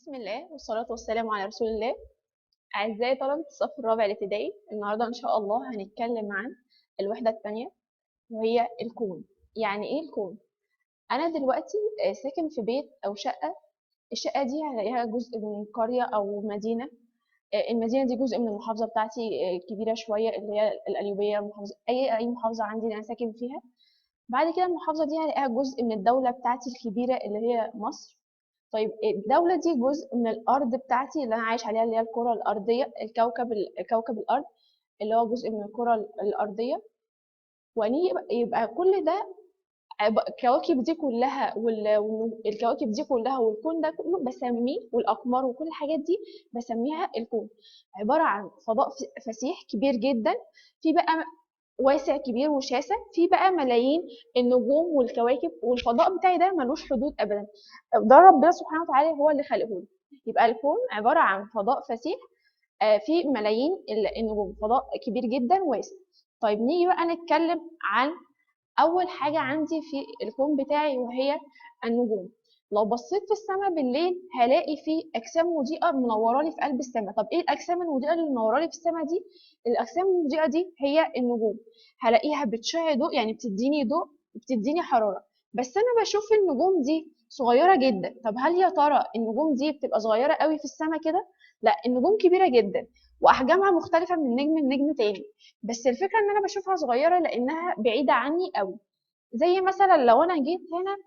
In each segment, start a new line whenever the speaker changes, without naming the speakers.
بسم الله والصلاة والسلام على رسول الله. أعزائي طلبة الصف الرابع الابتدائي، النهاردة إن شاء الله هنتكلم عن الوحدة الثانية وهي الكون. يعني إيه الكون؟ أنا دلوقتي ساكن في بيت أو شقة. الشقة دي هلاقيها جزء من قرية أو مدينة. المدينة دي جزء من المحافظة بتاعتي، كبيرة شوية اللي هي القليوبية، محافظة أي محافظة عندي اللي أنا ساكن فيها. بعد كده المحافظة دي هلاقيها جزء من الدولة بتاعتي الكبيرة اللي هي مصر. طيب الدولة دي جزء من الأرض بتاعتي اللي أنا عايش عليها اللي هي الكرة الأرضية، كوكب الأرض اللي هو جزء من الكرة الأرضية. يبقى كل ده الكواكب دي كلها والكواكب دي كلها والكون ده كله بسميه، والأقمار وكل الحاجات دي بسميها الكون. عبارة عن فضاء فسيح كبير جدا، في بقى واسع كبير وشاسع، في بقى ملايين النجوم والكواكب، والفضاء بتاعي ده ملوش حدود ابدا، ده ربنا سبحانه وتعالى هو اللي خلقه لي. يبقى الكون عبارة عن فضاء فسيح، فيه ملايين النجوم، فضاء كبير جدا واسع. طيب نيجي بقى نتكلم عن اول حاجة عندي في الكون بتاعي وهي النجوم. لو بصيت في السماء بالليل هلاقي في اجسام مضيئة منورة لي في قلب السماء. طب ايه الاجسام المضيئة اللي منورة لي في السماء دي؟ الاجسام المضيئة دي هي النجوم. هلاقيها بتشع ضوء، يعني بتديني ضوء وبتديني حرارة، بس انا بشوف النجوم دي صغيرة جدا. طب هل يا ترى النجوم دي بتبقى صغيرة قوي في السماء كده؟ لا، النجوم كبيرة جدا واحجامها مختلفة من نجم لنجم تاني، بس الفكرة ان انا بشوفها صغيرة لانها بعيدة عني قوي. زي مثلا لو انا جيت هنا،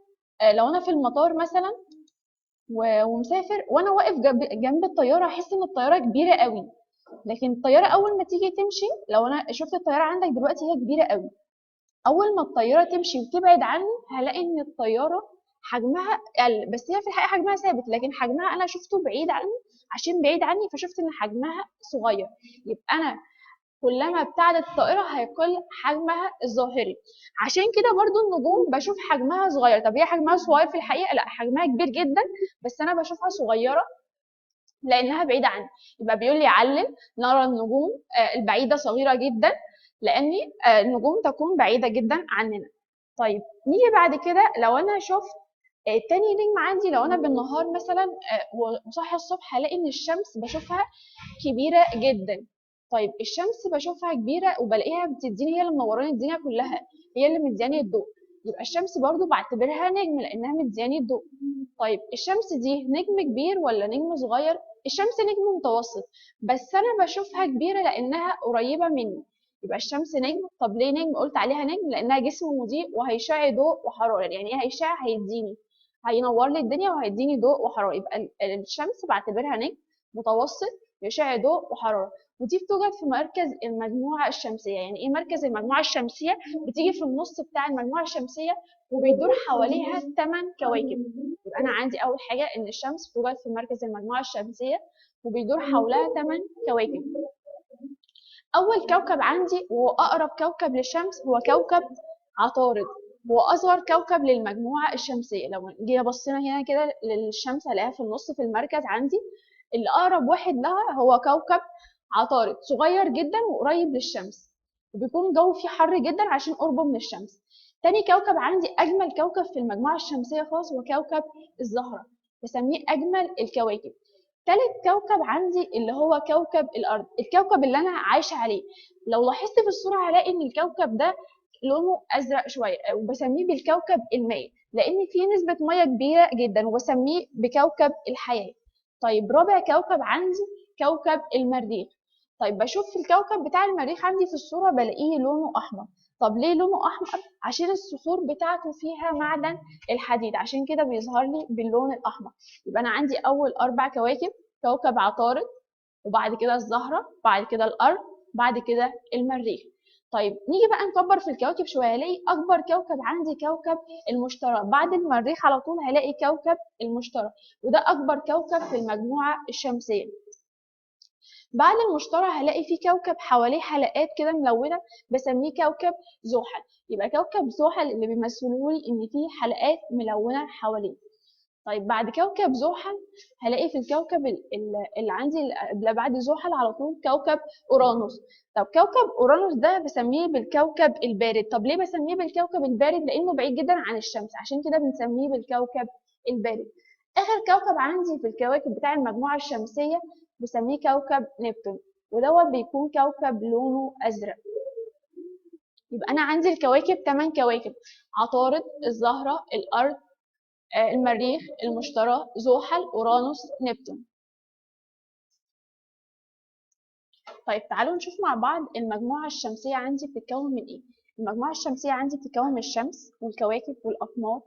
لو انا في المطار مثلا ومسافر وانا واقف جنب الطيارة، احس ان الطيارة كبيرة قوي، لكن الطيارة اول ما تيجي تمشي، لو انا شفت الطيارة عندك دلوقتي هي كبيرة قوي، اول ما الطيارة تمشي وتبعد عني هلاقي ان الطيارة حجمها قل، بس هي في الحقيقة حجمها ثابت، لكن حجمها انا شفته بعيد عني، عشان بعيد عني فشفت ان حجمها صغير. يبقى انا كلما ابتعدت الطائرة هيقل حجمها الظاهري. عشان كده برضو النجوم بشوف حجمها صغير. طب هي حجمها صغير في الحقيقة؟ لا، حجمها كبير جدا، بس أنا بشوفها صغيرة لأنها بعيدة عني. يبقى بيقول لي علل نرى النجوم البعيدة صغيرة جدا لأن النجوم تكون بعيدة جدا عننا. طيب نيجي بعد كده لو أنا شفت تاني نجم عندي، لو أنا بالنهار مثلا، وصاحية الصبح هلاقي إن الشمس بشوفها كبيرة جدا. طيب الشمس بشوفها كبيرة وبلاقيها بتديني، هي اللي منوراني الدنيا كلها، هي اللي مدياني الضوء، يبقى الشمس برضو بعتبرها نجم لأنها مدياني الضوء. طيب الشمس دي نجم كبير ولا نجم صغير؟ الشمس نجم متوسط، بس أنا بشوفها كبيرة لأنها قريبة مني، يبقى الشمس نجم. طب ليه نجم؟ قلت عليها نجم لأنها جسم مضيء وهيشع ضوء وحرارة. يعني إيه هيشع؟ هينور لي الدنيا وهيديني ضوء وحرارة. يبقى الشمس بعتبرها نجم متوسط يشع ضوء وحرارة، ودي بتوجد في مركز المجموعة الشمسية. يعني إيه مركز المجموعة الشمسية؟ بتيجي في النص بتاع المجموعة الشمسية وبيدور حواليها 8 كواكب. يبقى أنا عندي أول حاجة إن الشمس بتوجد في مركز المجموعة الشمسية وبيدور حولها 8 كواكب. أول كوكب عندي وهو أقرب كوكب للشمس هو كوكب عطارد، هو أصغر كوكب للمجموعة الشمسية. لو جينا بصينا هنا كده للشمس هلاقيها في النص في المركز عندي، اللي أقرب واحد لها هو كوكب عطارد، صغير جدا وقريب للشمس، وبيكون الجو فيه حر جدا عشان قربه من الشمس. تاني كوكب عندي أجمل كوكب في المجموعة الشمسية خالص هو كوكب الزهرة، بسميه أجمل الكواكب. تالت كوكب عندي اللي هو كوكب الأرض، الكوكب اللي أنا عايشة عليه. لو لاحظت في الصورة هلاقي إن الكوكب ده لونه أزرق شوية، وبسميه بالكوكب المائي لأن فيه نسبة مية كبيرة جدا، وبسميه بكوكب الحياة. طيب رابع كوكب عندي كوكب المريخ. طيب بشوف في الكوكب بتاع المريخ عندي في الصورة بلاقيه لونه أحمر. طب ليه لونه أحمر؟ عشان الصخور بتاعته فيها معدن الحديد، عشان كده بيظهر لي باللون الأحمر. يبقى أنا عندي أول 4 كواكب، كوكب عطارد، وبعد كده الزهرة، بعد كده الأرض، بعد كده المريخ. طيب نيجي بقى نكبر في الكواكب شوية، هلاقي أكبر كوكب عندي كوكب المشتري، بعد المريخ على طول هلاقي كوكب المشتري، وده أكبر كوكب في المجموعة الشمسية. بعد المشتري هلاقي فيه كوكب حواليه حلقات كده ملونة بسميه كوكب زحل. يبقى كوكب زحل اللي بيمثلوه لي إن فيه حلقات ملونة حواليه. طيب بعد كوكب زحل هلاقي في الكوكب اللي عندي اللي بعد زحل على طول كوكب اورانوس. طب كوكب اورانوس ده بسميه بالكوكب البارد. طب ليه بسميه بالكوكب البارد؟ لانه بعيد جدا عن الشمس، عشان كده بنسميه بالكوكب البارد. آخر كوكب عندي في الكواكب بتاع المجموعة الشمسية بسميه كوكب نبتون، ودوت بيكون كوكب لونه أزرق. يبقى أنا عندي الكواكب 8 كواكب: عطارد، الزهرة، الأرض، المريخ، المشتري، زحل، أورانوس، نبتون. طيب تعالوا نشوف مع بعض المجموعة الشمسية عندي بتتكون من إيه. المجموعة الشمسية عندي بتتكون من الشمس والكواكب والأقمار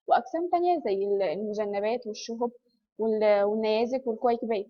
وأجسام تانية زي المذنبات والشهب والنيازك والكويكبات.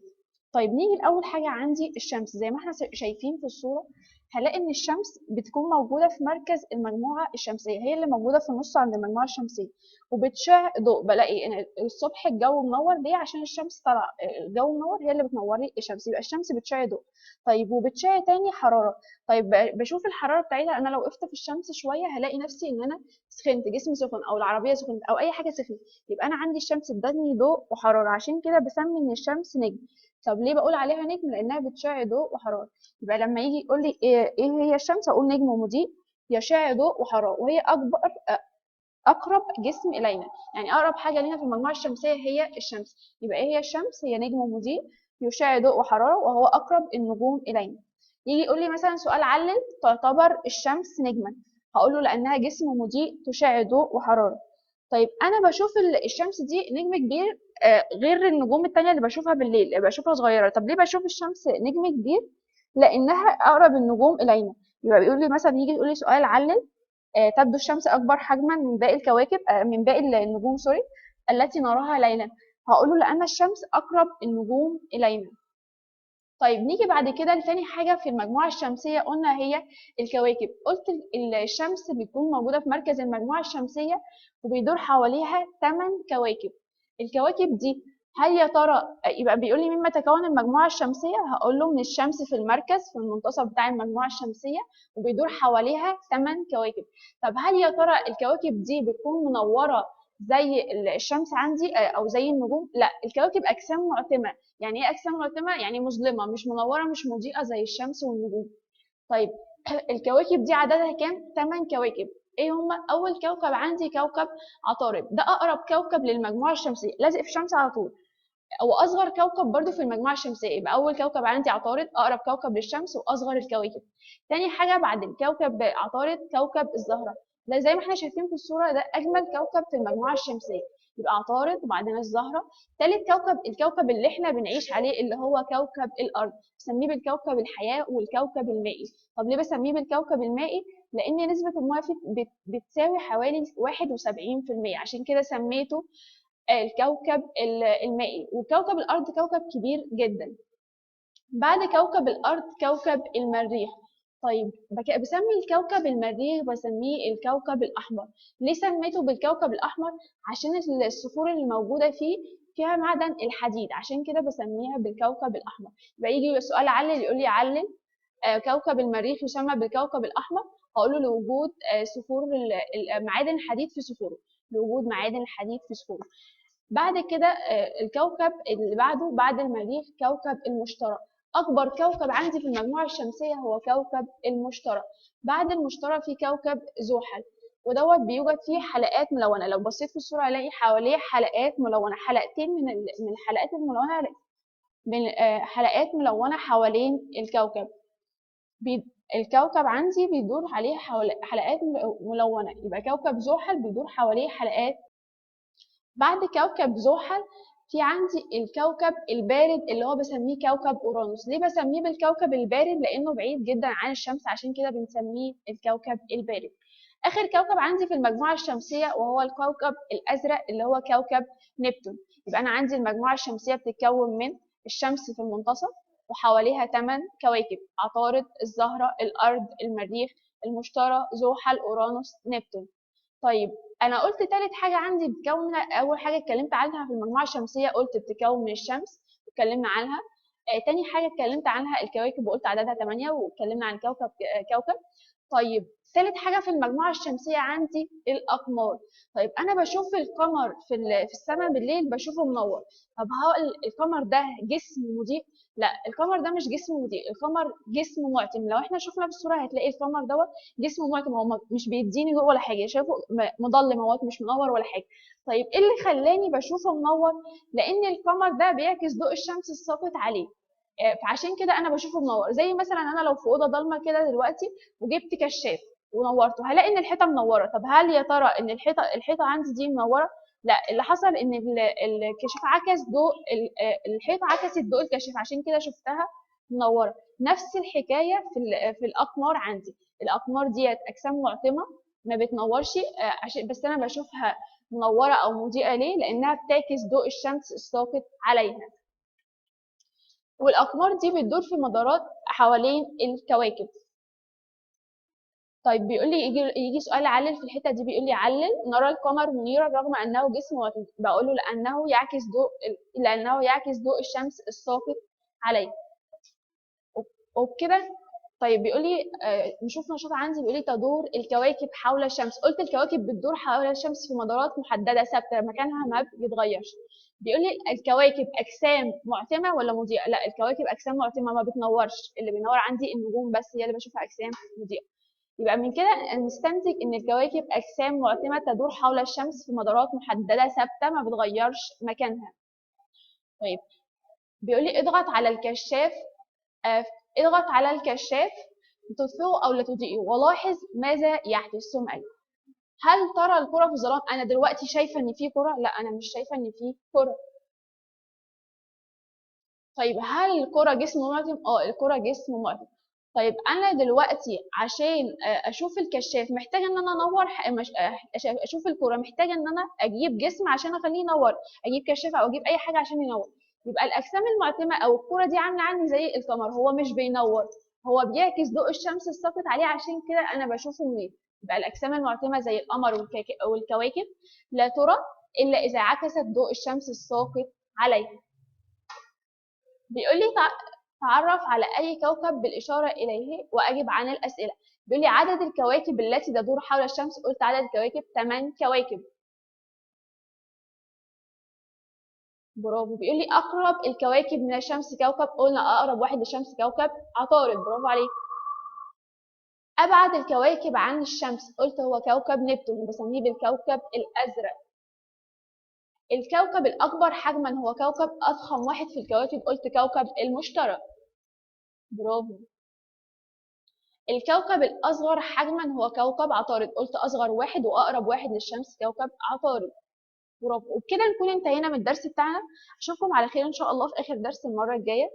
طيب نيجي لأول حاجة عندي الشمس. زي ما احنا شايفين في الصورة هنلاقي إن الشمس بتكون موجودة في مركز المجموعة الشمسية، هي اللي موجودة في النص عند المجموعة الشمسية، وبتشع ضوء. بلاقي إن الصبح الجو منور، ليه؟ عشان الشمس طالعة، الجو منور، هي اللي بتنور لي الشمس، يبقى الشمس بتشع ضوء. طيب وبتشع تاني حرارة. طيب بشوف الحرارة بتاعتها، أنا لو وقفت في الشمس شوية هلاقي نفسي إن أنا سخنت، جسمي سخن، أو العربية سخنت، أو أي حاجة سخنت. يبقى أنا عندي الشمس ادتني ضوء وحرارة، عشان كده بسمي إن الشمس نجم. طب ليه بقول عليها نجم؟ لأنها بتشع ضوء وحرارة. يبقى لما يجي يقول لي إيه هي الشمس، أقول نجم مضيء يشع ضوء وحرارة، وهي أقرب جسم إلينا، يعني أقرب حاجة لينا في المجموعة الشمسية هي الشمس. يبقى إيه هي الشمس؟ هي نجم مضيء يشع ضوء وحرارة، وهو أقرب النجوم إلينا. يجي يقول لي مثلا سؤال علل تعتبر الشمس نجما، هقول له لأنها جسم مضيء تشع ضوء وحرارة. طيب أنا بشوف الشمس دي نجم كبير، غير النجوم التانية اللي بشوفها بالليل، اللي بشوفها صغيرة. طب ليه بشوف الشمس نجم كبير؟ لأنها أقرب النجوم إلينا. يبقى بيقول لي مثلا، يجي يقول لي سؤال علل، تبدو الشمس أكبر حجما من باقي الكواكب، من باقي النجوم سوري، التي نراها ليلا، هقول له لأن الشمس أقرب النجوم إلينا. طيب نيجي بعد كده لتاني حاجة في المجموعة الشمسية، قلنا هي الكواكب. قلت الشمس بتكون موجودة في مركز المجموعة الشمسية وبيدور حواليها 8 كواكب. الكواكب دي هل يا ترى، يبقى بيقول لي مما تكون المجموعة الشمسية، هقول له من الشمس في المركز في المنتصف بتاع المجموعة الشمسية وبيدور حواليها 8 كواكب. طب هل يا ترى الكواكب دي بتكون منورة زي الشمس عندي، أو زي النجوم؟ لا، الكواكب أجسام معتمة. يعني إيه أجسام معتمة؟ يعني مظلمة، مش منورة، مش مضيئة زي الشمس والنجوم. طيب الكواكب دي عددها كام؟ 8 كواكب. إيه هما؟ أول كوكب عندي كوكب عطارد، ده أقرب كوكب للمجموعة الشمسية، لازق في الشمس على طول، وأصغر كوكب برضو في المجموعة الشمسية. يبقى أول كوكب عندي عطارد، أقرب كوكب للشمس وأصغر الكواكب. تاني حاجة بعد الكوكب عطارد كوكب الزهرة، ده زي ما احنا شايفين في الصورة ده أجمل كوكب في المجموعة الشمسية. يبقى عطارد وبعدين الزهرة. تالت كوكب الكوكب اللي احنا بنعيش عليه اللي هو كوكب الأرض، بسميه بالكوكب الحياة والكوكب المائي. طب ليه بسميه بالكوكب المائي؟ لأن نسبة المياه فيه بتساوي حوالي 71%، عشان كده سميته الكوكب المائي. وكوكب الأرض كوكب كبير جدا. بعد كوكب الأرض كوكب المريخ. طيب بسمي الكوكب المريخ بسميه الكوكب الأحمر. ليه سميته بالكوكب الأحمر؟ عشان الصخور اللي موجودة فيه فيها معدن الحديد، عشان كده بسميها بالكوكب الأحمر. يبقى يجي سؤال علل يقول لي علل، كوكب المريخ يسمى بالكوكب الأحمر، هقول له لوجود، صخور معادن الحديد في صخوره، لوجود معادن الحديد في صخوره. بعد كده، الكوكب اللي بعده بعد المريخ كوكب المشتري. أكبر كوكب عندي في المجموعة الشمسية هو كوكب المشتري. بعد المشتري في كوكب زحل، ودوت بيوجد فيه حلقات ملونة. لو بصيت في الصورة هلاقي حواليه حلقات ملونة، حلقتين من الحلقات الملونة، حلقات ملونة حوالين الكوكب. الكوكب عندي بيدور عليه حلقات ملونة، يبقى كوكب زحل بيدور حواليه حلقات. بعد كوكب زحل في عندي الكوكب البارد اللي هو بسميه كوكب أورانوس. ليه بسميه بالكوكب البارد؟ لأنه بعيد جدا عن الشمس، عشان كده بنسميه الكوكب البارد. آخر كوكب عندي في المجموعة الشمسية وهو الكوكب الأزرق اللي هو كوكب نبتون. يبقى أنا عندي المجموعة الشمسية بتتكون من الشمس في المنتصف وحواليها 8 كواكب: عطارد، الزهرة، الأرض، المريخ، المشتري، زحل، أورانوس، نبتون. طيب أنا قلت تالت حاجة عندي بتكون، أول حاجة اتكلمت عنها في المجموعة الشمسية قلت بتتكون من الشمس واتكلمنا عنها. تاني حاجة اتكلمت عنها الكواكب وقلت عددها 8 واتكلمنا عن كوكب. طيب ثالث حاجة في المجموعة الشمسية عندي الأقمار. طيب أنا بشوف القمر في السماء بالليل بشوفه منور. طب هل القمر ده جسم مضيء؟ لا، القمر ده مش جسم مضيء، القمر جسم معتم. لو احنا شفنا في الصورة هتلاقي القمر دوت جسم معتم، هو مش بيديني ضوء ولا حاجة، شايفه مظلم اهوت، مش منور ولا حاجة. طيب ايه اللي خلاني بشوفه منور؟ لأن القمر ده بيعكس ضوء الشمس الساقط عليه، فعشان كده انا بشوفه منور. زي مثلا انا لو في اوضة ضلمة كده دلوقتي وجبت كشاف ونورته هلاقي ان الحيطة منورة. طب هل يا ترى ان الحيطة عندي دي منورة؟ لا، اللي حصل ان الكشاف عكس ضوء الحيطة، عكست ضوء الكشاف، عشان كده شفتها منورة. نفس الحكاية في الاقمار عندي، الاقمار ديت اجسام معتمه ما بتنورش، عشان بس انا بشوفها منورة او مضيئة. ليه؟ لانها بتعكس ضوء الشمس الساقط عليها. والاقمار دي بتدور في مدارات حوالين الكواكب. طيب بيقول لي يجي سؤال علل في الحتة دي، بيقول لي علل نرى القمر منيرا رغم انه جسم معتم. بقول له لانه يعكس ضوء الشمس الساقط عليه. وبكده طيب بيقول لي نشوف نشاط عندي، بيقول لي تدور الكواكب حول الشمس. قلت الكواكب بتدور حول الشمس في مدارات محددة ثابتة مكانها ما بيتغيرش. بيقول لي الكواكب اجسام معتمه ولا مضيئة؟ لا، الكواكب اجسام معتمه ما بتنورش، اللي بينور عندي النجوم بس هي اللي بشوفها اجسام مضيئة. يبقى من كده نستنتج ان الكواكب اجسام معتمه تدور حول الشمس في مدارات محددة ثابتة ما بتغيرش مكانها. طيب بيقول لي اضغط على الكشاف، اضغط على الكشاف تطفئه او لا تضيئه ولاحظ ماذا يحدث. ثم قال هل ترى الكرة في الظلام؟ انا دلوقتي شايفه ان في كرة؟ لا، انا مش شايفه ان في كرة. طيب هل الكرة جسم معتم؟ الكرة جسم معتم. طيب انا دلوقتي عشان اشوف الكشاف محتاجه ان انا انور اشوف الكرة محتاجه ان انا اجيب جسم عشان اخليه ينور، اجيب كشاف او اجيب اي حاجة عشان ينور. يبقى الاجسام المعتمه او الكرة دي عامله عندي زي القمر، هو مش بينور، هو بيعكس ضوء الشمس الساقط عليه، عشان كده انا بشوفه منير. يبقى الاجسام المعتمه زي القمر والكواكب لا ترى الا اذا عكست ضوء الشمس الساقط عليها. بيقول لي تعرف على اي كوكب بالاشارة اليه واجب عن الاسئلة. بيقول لي عدد الكواكب التي تدور حول الشمس، قلت عدد الكواكب 8 كواكب. برافو. بيقول لي اقرب الكواكب من الشمس كوكب، قلنا اقرب واحد للشمس كوكب عطارد. برافو عليك. ابعد الكواكب عن الشمس، قلت هو كوكب نبتون، بسميه بالكوكب الازرق. الكوكب الاكبر حجما هو كوكب اضخم واحد في الكواكب، قلت كوكب المشتري. برافو. الكوكب الاصغر حجما هو كوكب عطارد، قلت اصغر واحد واقرب واحد للشمس كوكب عطارد. برافو. وبكده نكون انتهينا من الدرس بتاعنا. اشوفكم على خير ان شاء الله في اخر درس المرة الجاية.